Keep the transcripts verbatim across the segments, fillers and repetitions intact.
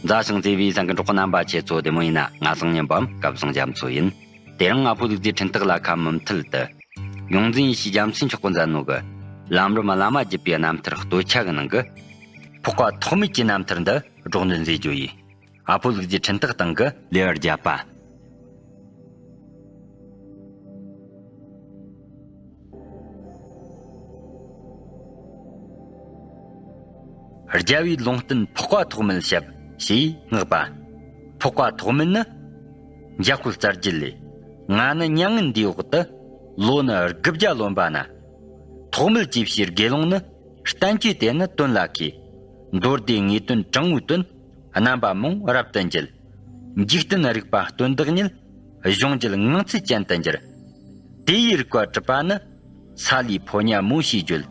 མཛའ་ཞིང་བརྩེ་བའི་གསན་མཁན་གྲོགས་པོ་རྣམ་པ་ཁྱེད་ཚོ་བདེ་མོ་ཡིན་ན། ང་བཟང་ཉན་པའམ་སྐལ་བཟང་རྒྱ་མཚོ་ཡིན། དེ་རིང་ང་ཕོ་ལུག་རྫིའི་འཕྲིན་སྟེགས་ལ་ཁ་མུ་མཐུད་དུ། ཡོངས་འཛིན་ཡེ་ཤེས་རྒྱ་མཚོས་མཆོག་གིས་མཛད་ནོ་གི། ལམ་རིམ་བླ་མ་བརྒྱུད་པའི་རྣམ་ཐར་སྟོད་ཆ་གི་ནང་གི། འཕགས་པ་ཐོགས་མེད་ཀྱི་རྣམ་ཐར་འདི་སྒྲོག་འདོན་མཛད་རྒྱུ་ཡིན། ཨ་ཕོ་ལུག་རྫིའི་འཕྲིན་སྟེགས་སྟེང་གི་ལེའུ་བརྒྱད་པ། རྒྱལ་བའི་ལུང་བསྟན་འཕགས་པ་ཐོགས་མེད་ཞབས་ཞེས་བསྔགས་པ། འཕགས་པ་ཐོགས་མེད་ནི། འཇམ་དཔལ་རྩ་རྒྱུད་ལས། ང་ནི་མྱ་ངན་འདས་འོག་ཏུ། ལོ་ནི་དགུ་བརྒྱ་ལོན་པ་ན། ཐོགས་མེད་ཅེས་བྱའི་དགེ་སློང་ནི། བསྟན་བཅོས་དེ་ནི་དོན་ལ་མཁས། མདོ་སྡེ་ངེས་དོན་དྲང་བོའི་དོན། རྣམ་པ་མང་རབ་ཏུ་འབྱེད། འཇིག་རྟེན་རིག་པ་སྟོན་བདག་ཉིད། གཞུང་རྒྱལ་ངང་ཚུལ་ཅན་དུ་འགྱུར། དེ་ཡི་རིག་པ་གྲུབ་པ་ནི། ས་ལའི་ཕོ་ཉ་མོ་ཞེས་བརྗོད།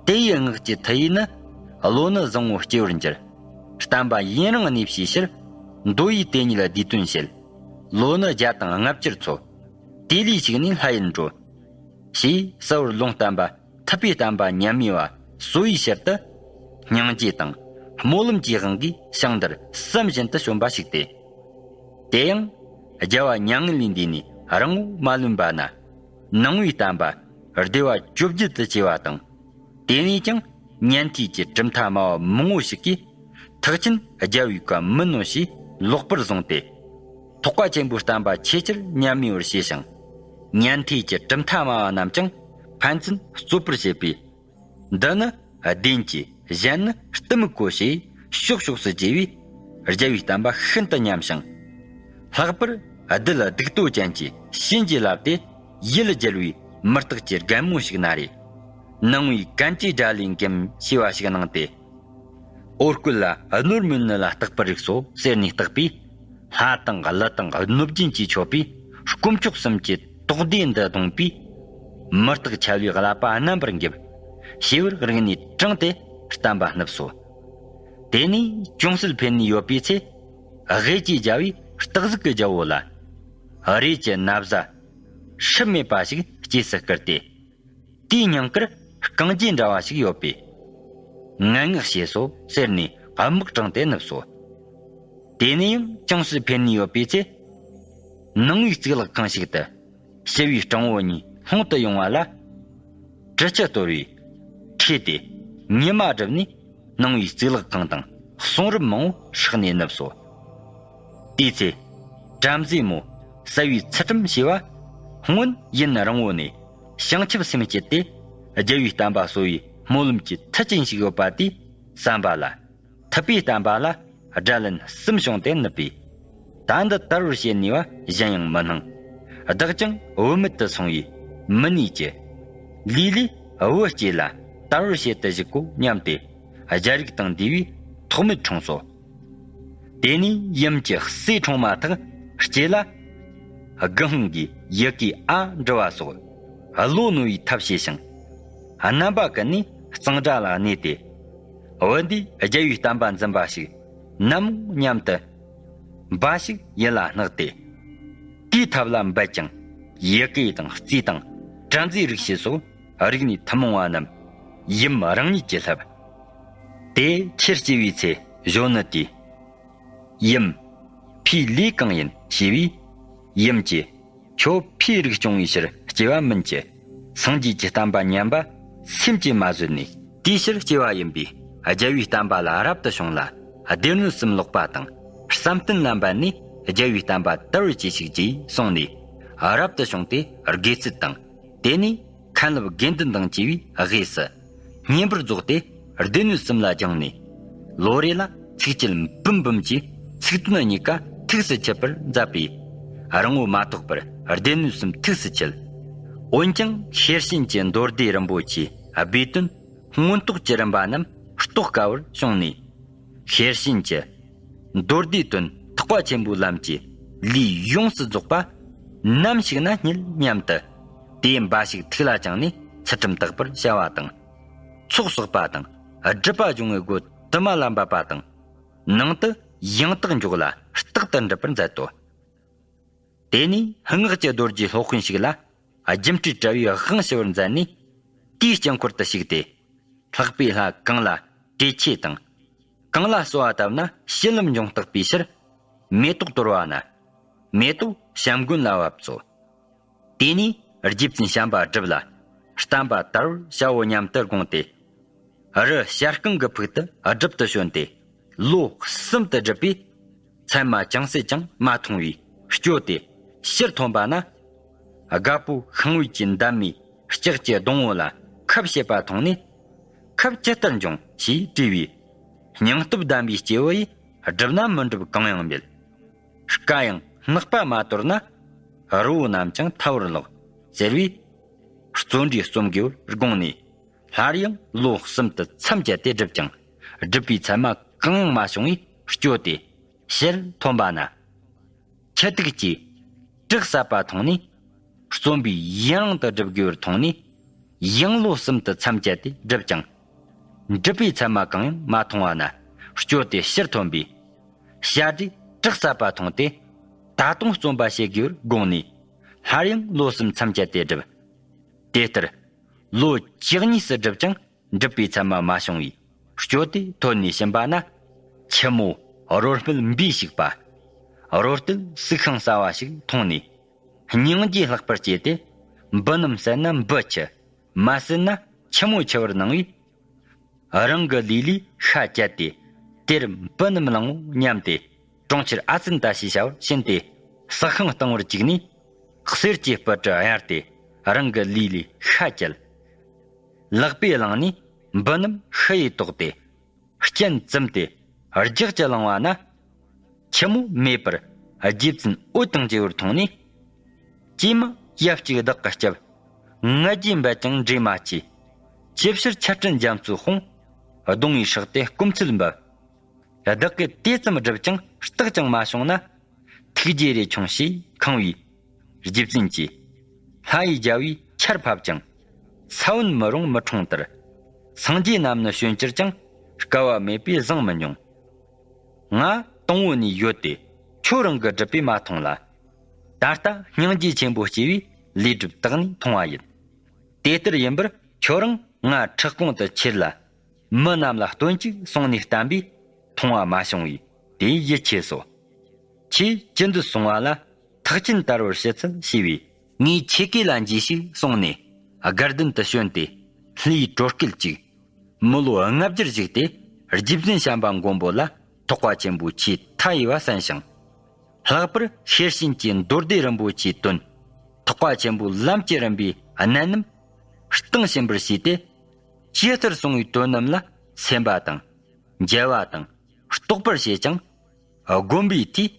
དེ་ཡི་སྔགས་ཀྱི་མཐུ་ཡིས་ནི། བློ་ནི་བཟང་བོ་སྐྱེ་བར་འགྱུར། བསྟན་པ་ཡུན་རིང་གནས་པའི་ཕྱིར། མདོ་ཡི་དེ་ཉིད་བསྡུས་དོན་བཤད། ལོ་ནི་བརྒྱ་དང་ལྔ་བཅུར་འཚོ། དེ་ལས་ཞིག་ནས་ལྷ་ཡུལ་འགྲོ། ཞེས་གསལ་བར་ལུང་བསྟན་པ། ཐུབ་པའི་བསྟན་པ་ཉམས་མེད་པ་གསོ་བའི་ཕྱིར་དུ། སྙིང་རྗེ་དང་སྨོན་ལམ་གྱི་དབང་གིས་ཞིང་འདིར་བསམ་བཞིན་དུ་བྱོན་པ་ཞིག་སྟེ། དེ་ཡང་རྒྱལ་བ་མྱ་ངན་ལས་འདས་ནས་རིང་བོ་མ་ལོན་པ་ན། ནང་པའི་བསྟན་པ་སྡེ་བ་བཅོ་བརྒྱད་དུ་བཅས་པ་དང་། དེ་ནས་ཀྱང་ཉན་ཐོས་ཀྱི་གྲུབ་མཐའ་སྨྲ་བ་མང་བོ་ཞིག་གིས། ཐེག་ཆེན་རྒྱལ་བའི་བཀའ་མིན་ནོ་ཞེས་ལོག་པར་བཟུང་སྟེ། ཐེག་པ་ཆེན་པོའི་བསྟན་པ་ཆེས་ཆེར་ཉམས་མེད་པར་བྱས་ཤིང་། ཉན་ཐོས་ཀྱི་གྲུབ་མཐའ་སྨྲ་བ་རྣམས་ཀྱང་ཕན་ཚུན་རྩོད་པར་བྱེད་པས། འདི་ནི་བདེན་གྱི། གཞན་ནི་གཏི་མུག་གོ་ཞེས་ཕྱོགས་ཕྱོགས་སུ་བརྗེ་བས། རྒྱལ་བའི་བསྟན་པ་ཤིན་ཏུ་ཉམས་ཤིང་། ལྷག་པར་བདུད་སྡིག་ཏོ་ཅན་གྱིས་བྱིན་གྱིས་བརླབས་ཏེ། ཡིད་བསྒྱུར་བའི་མུ་སྟེགས་ཀྱི་རྒན་མོ་ཞིག་ན་རེ། ནང་པའི་གན་གྱི་སྒྲ་ལས་འགེམས་ཞེས་པ་ཞིག་གནང་སྟེ། འོ་སྐོལ་ལ་བསྣོལ་མིན་ནི་ལ་བརྟག་པར་རིགས་སོ་ཟེར་ནས་བརྟག་པས། ལྷ་དང་ཀླུ་དང་གནོད་སྦྱིན་གྱིས་མཆོད་པའི་དཀོན་མཆོག་གསུམ་གྱི་དོགས་འདྲི་འདི་བརྡུངས་པས། མུ་སྟེགས་ཆ་ལུས་བསླབ་པ་རྣམ་པར་འགེབས། ཞེས་པར་རིག་ནས་དྲངས་ཏེ་བསྟན་པ་བསྣུབས་སོ། དེ་ནས་ཅུང་ཟད་ཕེབས་ནས་ཡོད་པའི་ཚེ། དབུས་ཀྱི་རྒྱལ་བས་སྟག་གཟིག་གི་རྒྱལ་པོ་ལ། རས་ཀྱི་ན་བཟའ་སྲིབ་མེད་པ་ཞིག་སྐྱེས་སུ་བསྐུལ་ཏེ། དེའི་སྙིང་གར་རྐང་རྗེས་འདྲ་བ་ཞིག་ཡོད་པས། ངན་སྔགས་ཞེས་སོ་ཟེར་ནས་དམག་དྲངས་ཏེ་བསྣུབས་སོ། དེ་ནས་ཡང་ཅུང་ཟད་ཕེབས་ནས་ཡོད་པའི་ཚེ། ནང་པའི་གཙུག་ལག་ཁང་ཞིག་ཏུ་ཞི་བའི་སྤྲང་བོ་གཉིས་ལྷུང་དུ་ཡོང་བ་ལ། གྲི་ཆུ་གཏོར་བས་ཁྲོས་ཏེ་ཉི་མ་བསྒྲིབས་ནས། ནང་པའི་གཙུག་ལག་ཁང་དང་གསུང་རབ་མང་པོ་སྲེག་ནས་བསྣུབས་སོ། དེའི་ཚེ། བྲམ་ཟེ་མོ་གསལ་བའི་ཚུལ་ཁྲིམས་ཞེས་པ་སྔོན་ཡུན་རིང་བོ་ནས་བྱང་ཆུབ་སེམས་བསྐྱེད་དེ། རྒྱལ་བའི་བསྟན་པ་གསོ་བའི་སྨོན་ལམ་གྱི་མཐུ་ཅན་ཞིག་ཡོད་པ་དེའི་བསམ་པ་ལ། ཐུབ་པའི་བསྟན་པ་ལ་དགྲ་ལན་གསུམ་བྱུང་སྟེ་བསྣུབས་པས། ད་འདི་དར་བར་བྱེད་ནུས་པ་གཞན་ཡང་མི་སྣང་། བདག་ཀྱང་བུད་མེད་དུ་སོང་བས་མི་ནུས་ཀྱི། ལུས་ལས་བུ་སྐྱེས་ལ་དར་བར་བྱེད་དུ་གཞུག་གོ་སྙམ་སྟེ། རྒྱལ་རིགས་དང་འདུས་པའི་ཐོགས་མེད་འཁྲུངས་སོ། དེ་ནས་ཡུམ་གྱི་སྲས་འཁྲུངས་མ་ཐག་སྐྱེས་ལ། དགུན་ཧོང་གི་ཡི་གེ་ཨ་འབྲི་བ་སོགས་བློ་རྣོ་བའི་ཐབས་བྱས་ཤིང་། རྣམ་པ་ཀུན་ནས་གཙང་སྦྲ་ལ་གནས་ཏེ། བུ་འདིས་རྒྱལ་བའི་བསྟན་པ་འཛིན་པ་ཞིག་ནམ་སྙམ་དུ་འབའ་ཞིག་ཡིད་ལ་བསྣགས་ཏེ། དེའི་ཐབས་ལ་འབད་ཅིང་ཡི་གེ་དང་རྩིས་དང་བྲམ་ཟེའི་རིག་བྱེད་སོགས་རིག་ནས་ཐུན་མོང་བ་རྣམས་ཡུམ་རང་ཉིད་ཀྱིས་བསླབས། དེ་ཁྱེར་སྐྱེ་བའི་ཚེ་གཞོན་ནུ་དེས། ཡུམ། ཕའི་ལུས་གང་ཡིན་ཞེས་པས། ཡུམ་གྱིས། ཁྱོད་ཕའི་རིགས་སྐྱོང་བའི་ཕྱིར་སྐྱེ་བ་མིན་གྱི། སངས་རྒྱས་ཀྱི་བསྟན་པ་ཉམས་པ་སེམས་ཀྱིས་མ་བཟོད་ནས། དེའི་ཕྱིར་སྐྱེ་བ་ཡིན་པས་རྒྱལ་བའི་བསྟན་པ་ལ་རབ་ཏུ་བྱུང་ལ། སྡེ་སྣོད་གསུམ་ལོག་པ་དང་། བསམ་གཏན་ལ་འབད་ནས་རྒྱལ་བའི་བསྟན་པ་དར་བར་གྱིས་ཤིག་ཅེས་གསུངས་ནས། རབ་ཏུ་བྱུང་སྟེ་དགེ་ཚུལ་དང་། དེ་ནས་མཁན་སློབ་དགེ་འདུན་དང་བཅས་པའི་དབུས་སུ། བསྙེན་པར་རྫོགས་ཏེ་སྡེ་སྣོད་གསུམ་ལ་སྦྱངས་ནས། ལོ་རེ་ལ་ཚིགས་བཅད་འབུམ་འབུམ་གྱིས་ཚིག་དོན་གཉིས་ཀ་ཐུགས་སུ་ཆུད་པར་མཛད་པས། རིང་པོ་མ་ཐོགས་པར་སྡེ་སྣོད་གསུམ་ཐུགས་སུ་ཆུད། འོན་ཀྱང་ཤེར་ཕྱིན་གྱི་མདོ་སྡེ་རིན་པོ་ཆེའི་སྦས་དོན་མངོན་རྟོགས་ཀྱི་རིམ་པ་རྣམས་རྟོགས་དཀའ་བར་བྱུང་ནས། ཤེར་ཕྱིན་གྱི་མདོ་སྡེའི་དོན་ཐེག་པ་ཆེན་པོའི་ལམ་གྱི་ལུས་ཡོངས་སུ་རྫོགས་པ་ནམ་ཞིག་ན་རྙེད་སྙམ་དུ། དེ་འབའ་ཞིག་ཐུགས་ལ་བཅངས་ནས་ཚུལ་ཁྲིམས་དག་པར་བྱ་བ་དང་། ཚོགས་གསོག་པ་དང་སྒྲུབ་པ་སྦྱོང་བའི་སྒོ་དུ་མ་ལ་འབབ་པ་དང་། ནང་དུ་ཡང་དག་འཇོག་ལ་རྟག་ཏུ་འགྲུབ་པར་མཛད་དོ། དེ་ནས་སྔགས་ཀྱི་རྡོ་རྗེ་སློབ་དཔོན་ཞིག་ལ་སྒྱུ་འཕྲུལ་དྲ་བའི་དབང་ཞུ་བར་མཛད་ནས། དེའི་དཀྱིལ་འཁོར་དུ་ཞུགས་ཏེ། ལྷག་པའི་ལྷ་གང་ལ་དྲེ་ཆོས་དང་ གངས་ལ་གསོལ་བ་བཏབ་ན་ཕྱི་ལམ་འབྱུང་རྟགས་པའི་ཕྱིར། མེ་ཏོག་དོར་བ་ན། མེ་ཏོག་བྱམས་མགོན་ལ་བབས་སོ། དེ་ནས་རྗེ་བཙུན་བྱམས་པ་སྒྲུབ་ལ་བསྟན་པ་དར་བར་བྱའོ་སྙམ་དུ་དགོངས་ཏེ། རི་བྱ་རྐང་གི་ཕུག་ཏུ་སྒྲུབ་ཏུ་བྱོན་ཏེ། ལོ་གསུམ་དུ་བསྒྲུབས་པས། མཚན་མ་ཅུང་ཟད་ཀྱང་མ་མཐོང་བས་སྐྱོ་སྟེ་ཕྱིར་ཐོན་པ་ན། རྒད་པོ་ཤིང་བལ་གྱི་འདབ་མའི་ལྕགས་ཀྱི་སྡོང་བོ་ལ་ཁབ་བྱེད་པ་མཐོང་ནས། ཁབ་ཇི་ལྟར་འབྱུང་ཞེས་དྲིས་པས། སྙིང་སྟོབས་ལྡན་པའི་སྐྱེ་བོ་ཡིས་བསྒྲུབས་ན་མི་འགྲུབ་གང་ཡང་མེད། སྐ་ཡང་སྣག་པ་མ་དོར་ན། རི་བོ་རྣམས་ཀྱང་ཐལ་བར་ལོག་ཟེར་བས། བརྩོན་འགྲུས་རྩོམ་དགོས་པར་དགོངས་ནས། སླར་ཡང་ལོ་གསུམ་དུ་མཚམས་བཅད་དེ་བསྒྲུབས་ཀྱང་། བསྒྲུབས་པའི་མཚན་མ་གང་ཡང་མ་བྱུང་བས་སྐྱོ་སྟེ་ཕྱིར་ཐོན་པ་ན། ཁྱི་ཐུག་གིས་བྲག་བསད་པ་མཐོང་ནས། རྩོམ་པས་ཡུན་རིང་དུ་བསྒྲུབ་དགོས་པར་མཐོང་ནས། ཡང་ལོ་གསུམ་དུ་མཚམས་བཅད་དེ་བསྒྲུབས་ཀྱང་། བསྒྲུབས་པའི་མཚན་མ་གང་ཡང་མ་མཐོང་བ་ན་སྐྱོ་སྟེ་ཕྱིར་ཐོན་པས། བྱ་བྲིས་བྲག་བསད་པ་མཐོང་སྟེ། ད་དུང་རྩོམ་པ་བྱེད་དགོས་པར་དགོངས་ནས། སླར་ཡང་ལོ་གསུམ་མཚམས་བཅད་དེ་བསྒྲུབས། དེ་ལྟར་ལོ་བཅུ་གཉིས་སུ་བསྒྲུབས་ཀྱང་། འགྲུབ་པའི་མཚན་མ་མ་བྱུང་བས་སྐྱོ་སྟེ་ཐོན་ནས་ཕྱིན་པ་ན། ཁྱི་མོ་རོལ་སྨད་འབུས་ཞིག་པ། རོལ་སྟོད་སུག་ཤིང་ཟ་བ་ཞིག་མཐོང་ནས། སྙིང་རྗེ་ལྷག་པར་སྐྱེས་ཏེ། འབུ་སྣུམ་བསྲེས་ན་འབུ་འཆི། མ་བསྲེས་ན་ཁྱི་མོ་འཆི་བར་སྣང་བས། རང་གི་ལུས་ལས་ཤ་བཅད་དེ། དེར་འབུ་སྣུམ་བླང་ངོ་སྙམ་སྟེ། གྲོང་ཁྱེར་ཨ་ཙན་ཏ་ཞེས་བྱ་བར་ཕྱིན་ཏེ། སག་ཤིང་བཏིང་བར་བཅུག་ནས། གསེར་གྱི་སྤུ་གྲི་གཡར་ཏེ། རང་གི་ལུས་ལས་ཤ་བཅད། ལག་པས་བླངས་ནས་འབུ་སྣུམ་ཤི་ཡིས་བཏོགས་ཏེ། སྤྱན་བཙུམས་ཏེ་རྒྱགས་ཀྱིས་བླངས་པ་ན། ཁྱི་མོ་མེད་པར་རྗེ་བཙུན་འོད་དང་མཇལ་བར་མཐོང་ནས། ཀྱེ་མ་ཡབ་གཅིག་བདག་གི་སྐྱབས། ང་རྒྱལ་འབད་ཀྱང་འདྲེ་མ་བྱེད། ཅི་ཕྱིར་ཆར་སྤྲིན་རྒྱ་མཚོའི་དཔུང་། གདོང་བའི་ཧྲག་སྟེ་སྐོམ་ཚུལ་འབབ། བདག་གིས་དེ་ཙམ་བསྒྲུབས་ཀྱང་རྟགས་ཀྱང་མ་བྱུང་ན། ཐུགས་རྗེ་རེ་ཆུང་ཞེས་ཁེངས་པས། རྗེ་བཙུན་གྱིས། ལྷ་ཡི་རྒྱལ་པོས་ཆར་ཕབ་ཅིང་། ས་བོན་མི་རུང་མི་འཁྲུངས་ལྟར། སངས་རྒྱས་རྣམས་ནི་བྱོན་གྱུར་ཀྱང་། བསྐལ་བ་མེད་པས་བཟང་མི་མྱོང་། ང་དང་པོ་ནས་ཡོད་དེ། ཁྱོད་རང་གིས་བསྒྲུབས་པས་མ་མཐོང་ལ། ད་ལྟ་སྙིང་རྗེ་ཆེན་པོ་སྐྱེས་པས་ལས་སྒྲུབ་དག་ནས་མཐོང་བ་ཡིན། དེ་ལྟར་ཡིན་པར་ཁྱོད་རང་ང་ཁྲག་ཀོང་དུ་ཁྱེར་ལ། མི་རྣམས་ལ་སྟོན་ཅིག་གསུངས་ནས་བསྟན་པས་མཐོང་བ་མ་བྱུང་བས་དེ་ཡིད་ཆེས་སོ། ཁྱེད་ཅི་འདོད་གསུང་བ་ལ། ཐེག་ཆེན་དར་བར་ཞུ་འཚལ་ཞེས་པས། ངས་ཁྱེད་ཀྱི་ལ་འཇུས་ཤིག་གསུངས་ནས་དགའ་ལྡན་དུ་བྱོན་ཏེ། ལྷའི་དྲོ་སྐུལ་གཅིག་མི་ལོ་ལྔ་བརྒྱར་བཞུགས་ཏེ། རྗེ་བཙུན་བྱམས་པ་མགོན་པོ་ལ་ཐེག་པ་ཆེན་པོའི་ཆོས་མཐའ་ཡས་པ་གསན་ཞིང་། ལྷག་པར་ཤེར་ཕྱིན་གྱི་མདོ་སྡེ་རིན་པོ་ཆེའི་དོན། ཐེག་པ་ཆེན་པོའི་ལམ་གྱི་རིམ་པའི་གནད་རྣམས་གཏིང་ཕྱིན་པར་བྱས་ཏེ། ཇི་ལྟར་གསུངས་པའི་དོན་རྣམས་ལ་སེམས་པ་དང་། འཇལ་བ་དང་རྟོགས་པར་བྱེད་ཅིང་། བསྒོམ་པའི་མཐུས་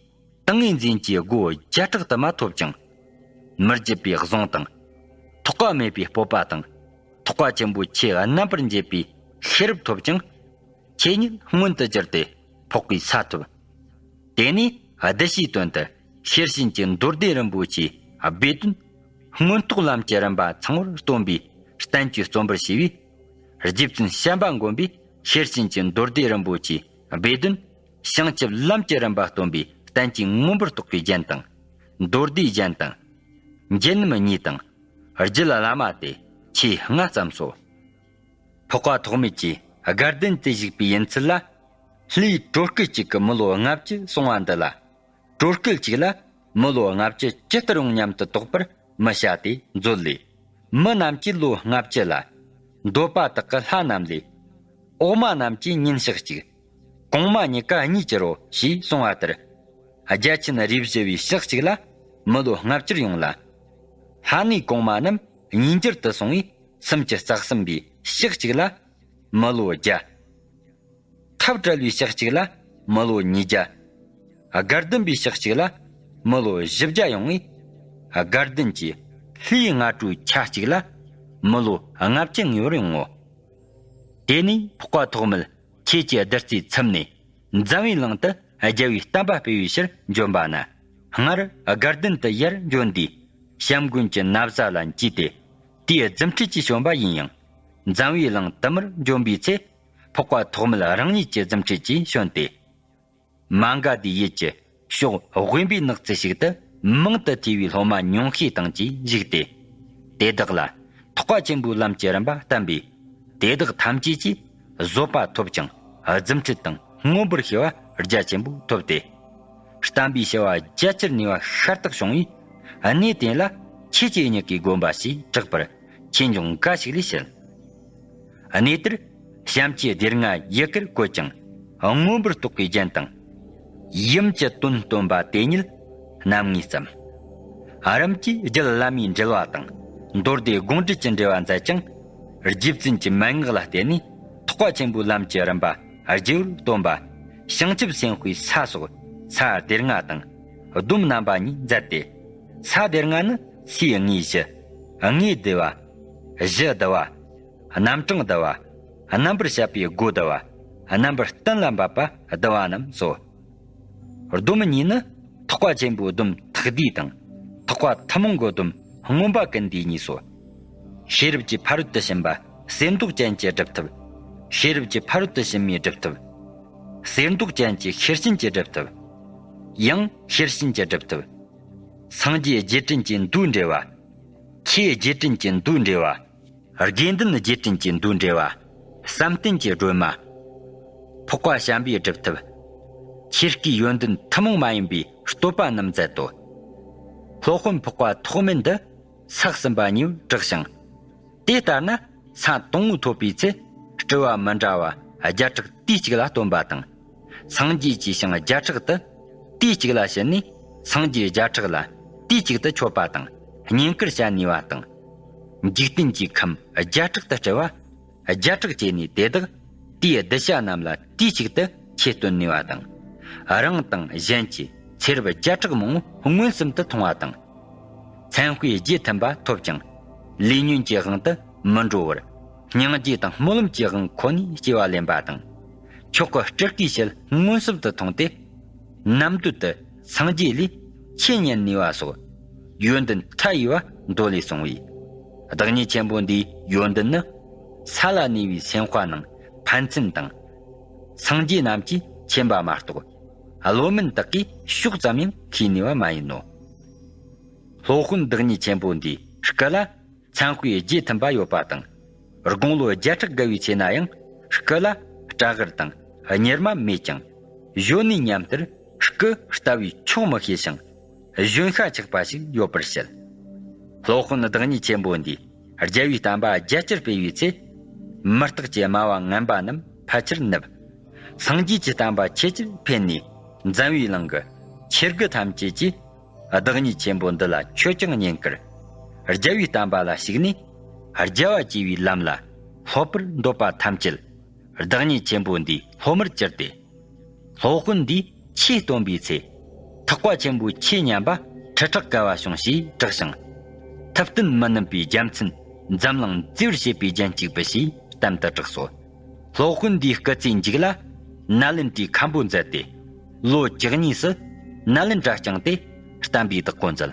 ཏིང་ངེ་འཛིན་གྱི་སྒོ་བརྒྱ་ཕྲག་དུ་མ་ཐོབ་ཅིང་། མི་བརྗེད་པའི་གཟུངས་དང་། ཐོགས་པ་མེད་པའི་སྤོབས་པ་དང་། ཐེག་པ་ཆེན་པོའི་ཆོས་རྣམ་པར་འབྱེད་པའི་ཤེས་རབ་ཐོབ་ཅིང་། ཆོས་ཉིད་མངོན་དུ་གྱུར་ཏེ་འཕགས་པའི་ས་ཐོབ། དེ་ནས་གདུལ་བྱའི་དོན་དུ་ཤེར་ཕྱིན་གྱི་མདོ་སྡེ་རིན་པོ་ཆེའི་སྦས་དོན། མངོན་རྟོགས་ལམ་གྱི་རིམ་པ་ཚང་བར་སྟོན་པའི་བསྟན་བཅོས་རྩོམ་པར་བྱས་པས། རྗེ་བཙུན་བྱམས་པ་མགོན་པོས་ཤེར་ཕྱིན་གྱི་མདོ་སྡེ་རིན་པོ་ཆེའི་སྦས་དོན། བྱང་ཆུབ་ལམ་གྱི་རིམ་པ་སྟོན་པའི་བསྟན་བཅོས་མངོན་པར་རྟོགས་པའི་རྒྱན་དང་། མདོ་སྡེའི་རྒྱན་དང་། འབྱེད་རྣམ་གཉིས་དང་། རྒྱུད་བླ་མ་སྟེ་ཆོས་ལྔ་བརྩམས་སོ། འཕགས་པ་ཐོགས་མེད་ཀྱིས་དགའ་ལྡན་དུ་བཞུགས་པའི་ཡུན་ཚད་ལ། ལྷའི་དྲོ་སྐུལ་གཅིག་གིས་མི་ལོ་ལྔ་བཅུ་སོང་བ་འདི་ལ། དྲོ་སྐུལ་གཅིག་ལ་མི་ལོ་ལྔ་བཅུ་ཇི་ལྟར་ཡོང་སྙམ་དུ་དོགས་པར་མི་བྱ་སྟེ་མཛོད་ལས། མི་རྣམས་ཀྱི་ལོ་ལྔ་བཅུ་ལ། འདོད་པ་དག་གི་ལྷ་རྣམས་ལས། འོག་མ་རྣམས་ཀྱི་ཉིན་ཞག་གཅིག་གོང་མ་གཉིས་ཀ་གཉིས་ཀྱི་རོ་ཞེས་གསུངས་པ་ལྟར། རྒྱལ་ཆེན་རིགས་བཞི་པའི་ཞག་གཅིག་ལ་མི་ལོ་ལྔ་བཅུར་ཡོང་ལ། ལྷ་གནས་གོང་མ་རྣམས་ཉིས་འགྱུར་དུ་སོང་བས་སུམ་ཅུ་རྩ་གསུམ་པའི་ཞག་གཅིག་ལ་མི་ལོ་བརྒྱ། འཐབ་བྲལ་བའི་ཞག་གཅིག་ལ་མི་ལོ་ཉིས་བརྒྱ། དགའ་ལྡན་པའི་ཞག་གཅིག་ལ་མི་ལོ་བཞི་བརྒྱ་ཡོང་བས། དགའ་ལྡན་གྱི་ལྷའི་སྔ་དྲོའི་ཆ་གཅིག་ལ་མི་ལོ་ལྔ་བཅུ་ངེས་པར་ཡོང་ངོ་། དེ་ནས་འཕགས་པ་ཐོགས་མེད་ཁྱེད་ཀྱི་བདུད་རྩིས་ཚིམ་ནས་འཛམ་བུའི་གླིང་དུ་རྒྱལ་བའི་བསྟན་པ་སྤེལ་བའི་ཕྱིར་འབྱོན་པ་ན། སྔར་དགའ་ལྡན་དུ་ཡར་འབྱོན་དུས་བྱམས་མགོན་གྱི་ན་བཟའ་ལ་འཇུས་ཏེ། དེའི་རྫུ་འཕྲུལ་གྱིས་བྱོན་པ་ཡིན་ཡང་། འཛམ་བུའི་གླིང་དུ་མར་འབྱོན་པའི་ཚེ། འཕགས་པ་ཐོགས་མེད་རང་ཉིད་ཀྱི་རྫུ་འཕྲུལ་གྱིས་བྱོན་ཏེ། མ་ག་དྷའི་ཡུལ་གྱི་ཕྱོགས་དབེན་པའི་ནགས་ཚལ་ཞིག་ཏུ་མང་དུ་ཐོས་པའི་སློབ་མ་ཉུང་ཤས་དང་བཅས་བཞུགས་ཏེ། དེ་དག་ལ་ཐེག་པ་ཆེན་པོའི་ལམ་གྱི་རིམ་པ་བསྟན་པས། དེ་དག་ཐམས་ཅད་ཀྱིས་བཟོད་པ་ཐོབ་ཅིང་རྫུ་འཕྲུལ་དང་ མངོན་པར་ཤེས་པ་རྒྱ་ཆེན་པོ་ཐོབ་སྟེ། བསྟན་པའི་བྱ་བ་རྒྱ་ཆེར་ནུས་པ་ཤ་སྟག་བྱུང་བས། གནས་དེ་ལ་ཆོས་ཀྱི་མྱུ་གུའི་དགོན་པ་ཞེས་གྲགས་པར་ཆོས་འབྱུང་འགའ་ཞིག་ལས་བཤད། གནས་དེར་བྱམས་ཀྱི་སྡེ་ལྔ་ཡི་གེར་བཀོད་ཅིང་མངོན་པར་རྟོགས་པའི་རྒྱན་དང་། ཡུམ་གྱི་དོན་སྟོན་པ་དེ་ཉིད་རྣམ་ངེས་ཙམ། རིམ་གྱིས་རྒྱུད་བླ་མའི་འགྲེལ་བ་དང་མདོ་སྡེ་དགོངས་འགྲེལ་གྱི་འགྲེལ་བ་མཛད་ཅིང་། རྗེ་བཙུན་གྱི་མན་ངག་ལ་བརྟེན་ནས་ཐེག་པ་ཆེན་པོའི་ལམ་གྱི་རིམ་པ་རྒྱས་པར་སྟོན་པ། བྱང་ཆུབ་སེམས་དཔའི་ས་སོགས་ས་སྡེ་ལྔ་དང་སྡོམ་རྣམ་པ་གཉིས་མཛད་དེ། ས་སྡེ་ལྔ་ནི་ཚེའི་དངོས་གཞི། དངོས་བསྡུ་བ། གཞི་བསྡུ་བ། རྣམ་གྲངས་བསྡུ་བ། རྣམ་པར་དཔྱད་པའི་སྒོ་བསྡུ་བ། རྣམ་པར་གཏན་ལ་འབེབས་པ་བསྡུ་བ་རྣམས་སོ། སྡོམ་གཉིས་ནི་ཐེག་པ་ཆེན་པོའི་སྡོམ་ཐེག་བསྡུས་དང་། ཐེག་པ་ཐུན་མོང་གི་སྡོམ་མངོན་པ་ཀུན་བསྡུས་གཉིས་སོ། ཤེས་རབ་ཀྱི་ཕ་རོལ་ཏུ་ཕྱིན་པ་གསེར་མདོག་ཅན་གྱི་སྒྲུབ་ཐབས། ཤེས་རབ་ཀྱི་ཕ་རོལ་ཏུ་ཕྱིན་མའི་སྒྲུབ་ཐབས། གསེར་མདོག་ཅན་གྱི་ཤེར་ཕྱིན་གྱི་སྒྲུབ་ཐབས། ཡང་ཤེར་ཕྱིན་གྱི་སྒྲུབ་ཐབས། སངས་རྒྱས་རྗེས་དྲན་གྱི་མདོའི་འགྲེལ་བ། ཆོས་རྗེས་དྲན་གྱི་མདོའི་འགྲེལ་བ། དགེ་འདུན་རྗེས་དྲན་གྱི་མདོའི་འགྲེལ་བ། བསམ་གཏན་གྱི་སྒྲོན་མ། འཕགས་པ་བྱམས་པའི་སྒྲུབ་ཐབས། ཆོས་སྐུའི་ཡོན་ཏན་ཐུན་མོང་མ་ཡིན་པའི་བསྟོད་པ་རྣམས་མཛད་དོ། སློབ་དཔོན་འཕགས་པ་ཐོགས་མེད་འདི་ས་གསུམ་པ་གཉིས་པར་གྲགས་ཤིང་། དེ་ལྟར་ན་ས་དང་པོ་ཐོབ་པའི་ཚེ་སྤྲུལ་བ་མི་འདྲ་བ་བརྒྱ་ཕྲག་དུས་གཅིག་ལ་སྟོན་པ་དང་། སངས་རྒྱས་ཀྱི་ཞིང་བརྒྱ་ཕྲག་ཏུ་དུས་གཅིག་ལ་ཕྱིན་ནས་སངས་རྒྱས་བརྒྱ་ཕྲག་ལ་དུས་གཅིག་ཏུ་མཆོད་པ་དང་བསྙེན་བཀུར་བྱ་ནུས་པ་དང་། འཇིག་རྟེན་གྱི་ཁམས་བརྒྱ་ཕྲག་ཏུ་སྤྲུལ་བ་བརྒྱ་ཕྲག་བྱས་ནས་དེ་དག་དེའི་གདུལ་བྱ་རྣམས་ལ་དུས་གཅིག་ཏུ་ཆོས་སྟོན་ནུས་པ་དང་། རང་དང་གཞན་གྱི་ཚེ་རབས་བརྒྱ་ཕྲག་མང་པོ་མངོན་སུམ་དུ་མཐོང་བ་དང་། མཚན་དཔེ་རྗེས་མཐུན་པ་ཐོབ་ཀྱང་ལས་ཉོན་གྱི་དབང་དུ་མི་འགྲོ་བར། སྙིང་རྗེ་དང་སྨོན་ལམ་གྱི་དབང་ཁོ་ནས་སྐྱེ་བ་ལེན་པ་དང་། མཆོག་གི་སྤྲུལ་སྐུའི་ཞལ་མངོན་སུམ་དུ་མཐོང་སྟེ། རྣམ་འདོད་དུ་སངས་རྒྱས་ལས་ཆོས་ཉན་ནུས་པ་སོགས་ཡོན་ཏན་མཐའ་ཡས་པ་མདོ་ལས་གསུངས་པས། བདག་ཉིད་ཆེན་པོ་འདིའི་ཡོན་ཏན་ནི་ས་ལ་གནས་པའི་སེམས་དཔའ་ནང་ཕན་ཚུན་དང་། སངས་རྒྱས་རྣམས་ཀྱིས་མཁྱེན་པ་མ་གཏོགས་བློ་མིན་དག་གིས་ཕྱོགས་ཙམ་ཡང་མཁྱེན་ནུས་པ་མ་ཡིན་ནོ། སློབ་དཔོན་བདག་ཉིད་ཆེན་པོ་འདིའི་སྐུ་ལ་མཚན་དཔེ་རྗེས་མཐུན་པ་ཡོད་པ་དང་། དགུང་ལོ་བརྒྱ་ཕྲག་བརྒལ་བའི་ཚེ་ན་ཡང་སྐུ་ལ་སྐྲ་དཀར་དང་གཉེར་མ་མེད་ཀྱང་། གཞོན་ནུའི་ཉམས་ལྟར་སྐུ་ལྟ་བས་ཆོག་མི་ཤེས་ཤིང་གཞོན་ཤ་ཆགས་པ་ཞིག་ཡོད་པར་བཤད། སློབ་དཔོན་བདག་ཉིད་ཆེན་པོ་འདིས་རྒྱལ་བའི་བསྟན་པ་རྒྱ་ཆེར་སྤེལ་བའི་ཚེ། མུ་སྟེགས་ཀྱི་སྨྲ་བ་ངན་པ་རྣམས་ཕལ་ཆེར་ནུབ། སངས་རྒྱས་ཀྱི་བསྟན་པ་ཆེས་ཆེར་འཕེལ་ནས་འཛམ་བུའི་གླིང་གི་ཆོས་དགུ་ཐམས་ཅད་ཀྱིས་བདག་ཉིད་ཆེན་པོ་འདི་ལ་མཆོད་ཅིང་བསྙེན་བཀུར། རྒྱལ་བའི་བསྟན་པ་ལ་ཞུགས་ནས་རྒྱལ་བ་སྐྱེ་བའི་ལམ་ལ་སློབ་པར་འདོད་པ་ཐམས་ཅད་བདག་ཉིད་ཆེན་པོ་འདིའི་སློབ་མར་གྱུར་ཏེ། སློབ་དཔོན་འདིས་ཆོས་སྟོན་པའི་ཚེ། ཐེག་པ་ཆེན་པོའི་ཆོས་ཉན་པ་ཁྲི་ཕྲག་བརྒལ་བ་བྱུང་ཞེས་གྲགས་ཤིང་། ཐུབ་བསྟན་མི་ནུབ་པའི་རྒྱལ་མཚན་འཛམ་གླིང་བརྫི་བར་བྱེད་པའི་རྒྱན་གཅིག་པུ་ཞེས་གཏམ་དུ་གྲགས་སོ། སློབ་དཔོན་འདིའི་སྐུ་ཚེའི་མཇུག་ལ་ནཱ་ལེནྡྲའི་མཁན་པོ་མཛད་དེ། ལོ་བཅུ་གཉིས་སུ་ནཱ་ལེནྡྲ་བསྐྱངས་ཏེ་བསྟན་པའི་བདག་པོ་མཛད།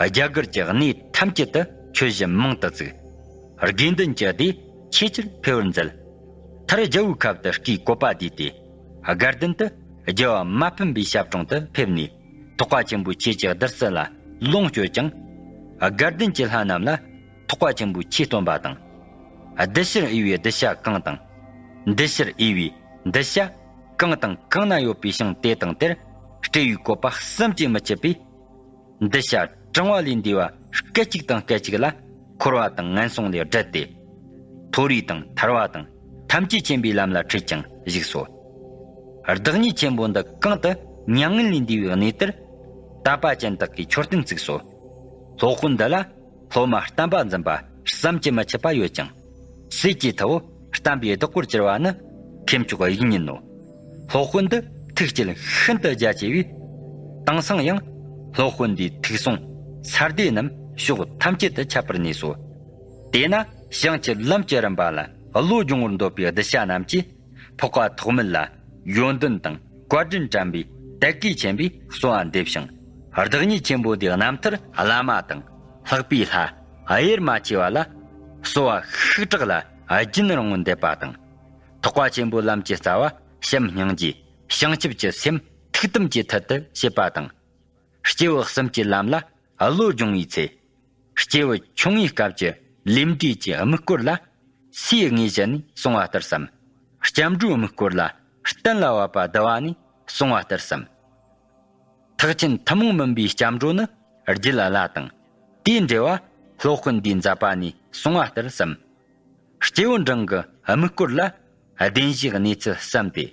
རྒྱ་གར་གྱི་གནས་ཐམས་ཅད་དུ་ཆོས་གཞི་མང་དུ་བཙུགས། དགེ་འདུན་གྱི་སྡེ་ཆེས་ཆེར་འཕེལ་བར་མཛད། མཐར་རྒྱལ་པོའི་ཁབ་ཏུ་སྐུའི་བཀོད་པ་བསྡུས་ཏེ། དགའ་ལྡན་དུ་རྒྱལ་བ་མ་ཕམ་པའི་ཞབས་དྲུང་དུ་ཕེབས་ནས། ཐེག་པ་ཆེན་པོའི་ཆོས་ཀྱི་བདུད་རྩི་ལ་ལོངས་སྤྱོད་ཅིང་། དགའ་ལྡན་གྱི་ལྷ་རྣམས་ལ་ཐེག་པ་ཆེན་པོའི་ཆོས་སྟོན་པ་དང་། གདུལ་ཕྱིར་འོས་པའི་གདུལ་བྱ་གང་དང་། འདུལ་ཕྱིར་འོས་པའི་གདུལ་བྱ་གང་དང་གང་ན་ཡོད་པའི་ཞིང་དེ་དང་དེར་སྤྲུལ་པའི་བཀོད་པ་བསམ་གྱིས་མི་ཁྱབ་པས། འདུལ་བྱ་གྲངས་པ་ལས་འདས་པ་སྐད་ཅིག་དང་སྐད་ཅིག་ལ་འཁོར་བ་དང་ངན་སོང་ལས་བསྒྲལ་ཏེ། མཐོ་རིས་དང་ཐར་པ་དང་ཐམས་ཅད་མཁྱེན་པའི་ལམ་ལ་ཁྲིད་ཅིང་བཞུགས་སོ། བདག་ཉིད་ཆེན་པོ་འདི་གང་དུ་མྱ་ངན་ལས་འདས་པའི་གནས་དེར། དད་པ་ཅན་དག་གིས་མཆོད་རྟེན་བཙུགས་སོ། སློབ་དཔོན་འདི་ལ་སློབ་མ་བསྟན་པ་འཛིན་པ་བསམ་གྱིས་མི་ཁྱབ་པ་ཡོད་ཅིང་། སྲས་ཀྱི་ཐུ་བོ་བསྟན་པའི་བདག་པོར་གྱུར་པ་ནི་མཁས་མཆོག་དབྱིག་གཉེན་ནོ། སློབ་དཔོན་འདི་ཐུགས་བསྐྱེད་ཤིན་ཏུ་རྒྱ་ཆེ་བས། དེང་སང་ཡང་སློབ་དཔོན་འདིའི་ཐུགས་གསུང་ས་སྡེ་རྣམས་ཕྱོགས་ཐམས་ཅད་དུ་ཁྱབ་པར་གནས་སོ། དེས་ན་བྱང་ཆུབ་ལམ་གྱི་རིམ་པ་ལ་བློ་སྦྱོང་བར་འདོད་པའི་གདུལ་བྱ་རྣམས་ཀྱིས། འཕགས་པ་ཐོགས་མེད་ལ་ཡོན་ཏན་དང་བཀའ་དྲིན་དྲན་པའི་དད་གུས་ཆེན་པོས་གསོལ་བ་འདེབས་ཤིང་། བདག་ཉིད་ཆེན་པོ་འདིའི་རྣམ་ཐར་བླ་མ་དང་ལྷག་པའི་ལྷ་དབྱེར་མ་མཆིས་པ་ལ་གསོལ་བ་ཤུགས་དྲག་ལ་རྒྱུན་རིང་པོ་འདེབས་པ་དང་། ཐེག་པ་ཆེན་པོའི་ལམ་གྱི་རྩ་བ་བྱམས་སྙིང་རྗེ་བྱང་ཆུབ་ཀྱི་སེམས་ཐུགས་དམ་གྱི་ཐད་དུ་བྱེད་པ་དང་། སྐྱེས་བུ་གསུམ་གྱི་ལམ་ལ་བློ་སྦྱོང་བའི་ཚེ། སྐྱེས་བུ་ཆུང་ངུའི་སྐབས་ཀྱི་ལས་འབྲས་ཀྱི་དམིགས་སྐོར་ལ་སའི་དངོས་གཞི་ནས་གསུངས་པ་ལྟར་སམ། སྐྱབས་འགྲོའི་དམིགས་སྐོར་ལ་ གཏན་ལ་བབ་པ་བསྡུ་བ་ནས་གསུངས་པ་ལྟར་སམ། ཐེག་ཆེན་ཐུན་མོང་མིན་པའི་སྐྱབས་འགྲོ་ནི་རྒྱུད་བླ་དང་། དེའི་འགྲེལ་བ་སློབ་དཔོན་འདིས་མཛད་པ་ནས་གསུངས་པ་ལྟར་སམ། སྐྱེས་བུ་འབྲིང་གི་དམིགས་སྐོར་ལ་བདེན་བཞིའི་གནས་ཚུལ་གསུམ་སྟེ།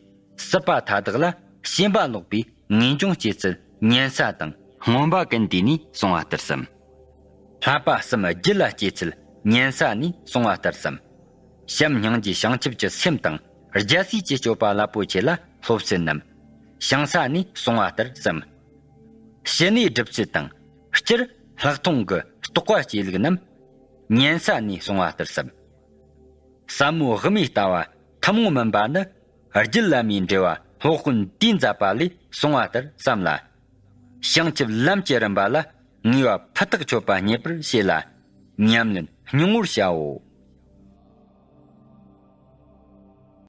སྲིད་པ་མཐའ་དག་ལ་ཞེན་པ་ལོག་པའི་ངེས་འབྱུང་སྐྱེ་ཚུལ་ཉན་ས་དང་། མངོན་པ་ཀུན་བཏུས་ནས་གསུངས་པ་ལྟར་སམ། བསླབ་པ་གསུམ་རྒྱུད་ལ་སྐྱེ་ཚུལ་ཉན་ས་ནས་གསུངས་པ་ལྟར་སམ། བྱམས་སྙིང་རྗེ་བྱང་ཆུབ་ཀྱི་སེམས་དང་རྒྱལ་སྲས་ཀྱི་སྤྱོད་པ་རླབས་པོ་ཆེ་ལ་སློབ་ཚུལ་རྣམས་བྱང་ས་ནས་གསུངས་པ་ལྟར་སམ། ཕྱི་ནས་སྒྲུབ་ཚུལ་དང་། སྤྱིར་ལྷག་མཐོང་གི་རྟོགས་པ་སྐྱེ་ལུགས་རྣམས་ཉན་ས་ནས་གསུངས་པ་ལྟར་སམ། ཟབ་མོ་དབུ་མའི་ལྟ་བ་ཐུན་མོང་མིན་པ་ནི། རྒྱུད་བླ་མའི་འགྲེལ་བ་སློབ་དཔོན་དེས་མཛད་པ་ལས་གསུངས་པ་ལྟར་བསམ་ལ། བྱང་ཆུབ་ལམ་གྱི་རིམ་པ་ལ་ངེས་པ་ཕུ་ཐག་ཆོད་པ་རྙེད་པར་བྱེད་ལ། ཉམས་ལེན་སྙིང་བོར་བྱའོ།